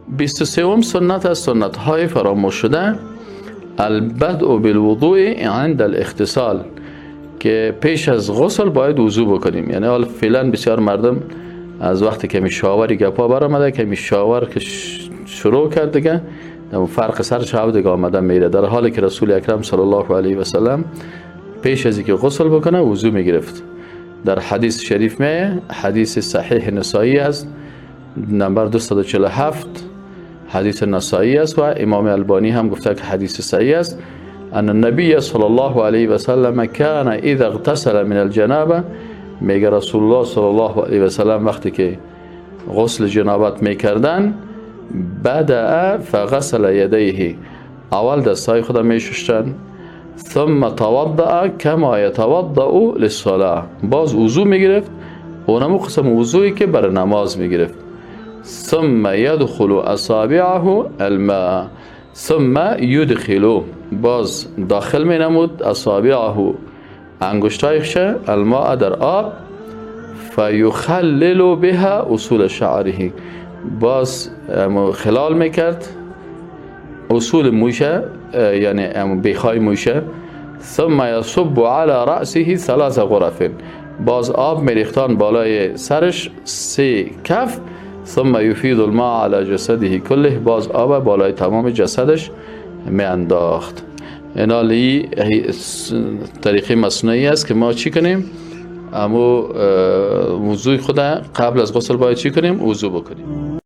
23 سنت از سنت های فراموش شده، البدء بالوضوء عند الاغتسال، که پیش از غسل باید وضو بکنیم. یعنی حالا فعلا بسیار مردم از وقتی که می شاوری گپا برآمده که می شاور که شروع کرد دیگه فرق سر شب دیگه آمده میره، در حالی که رسول اکرم صلی الله علیه و سلم پیش از اینکه غسل بکنه وضو میگرفت. در حدیث شریف می، حدیث صحیح نسائی است، نمبر 247 حدیث نسائی است و امام البانی هم گفته که حدیث صحیح است. ان النبی صلی الله علیه و سلم کان اذا اغتسل من الجنابه، میگه رسول الله صلی الله علیه و سلم وقتی که غسل جنابت میکردن، بدأ فغسل یدیه، اول دستای خود میشستن، ثم توضأ کما یتوضأ للصلاة، باز وضو میگرفت، اونمو قسم وضویی که برای نماز میگرفت. ثم يدخل اصابعه الماء، ثم يدخل، باز داخل می نمود، اصابعه انگشتایش، الماء در آب، فیخلل بها اصول شعره، باز خلال میکرد اصول موشه، یعنی بیخای موشه. ثم یصب علی رأسه ثلاث غرف، باز آب میریختان بالای سرش 3 کف. ثم یفیض الماء علی جسده کله، باز آب بالای تمام جسدش می انداخت. اینالی طریقه مصنوعی است که ما چی کنیم؟ امو وضوی خود قبل از غسل باید چی کنیم؟ وضو بکنیم.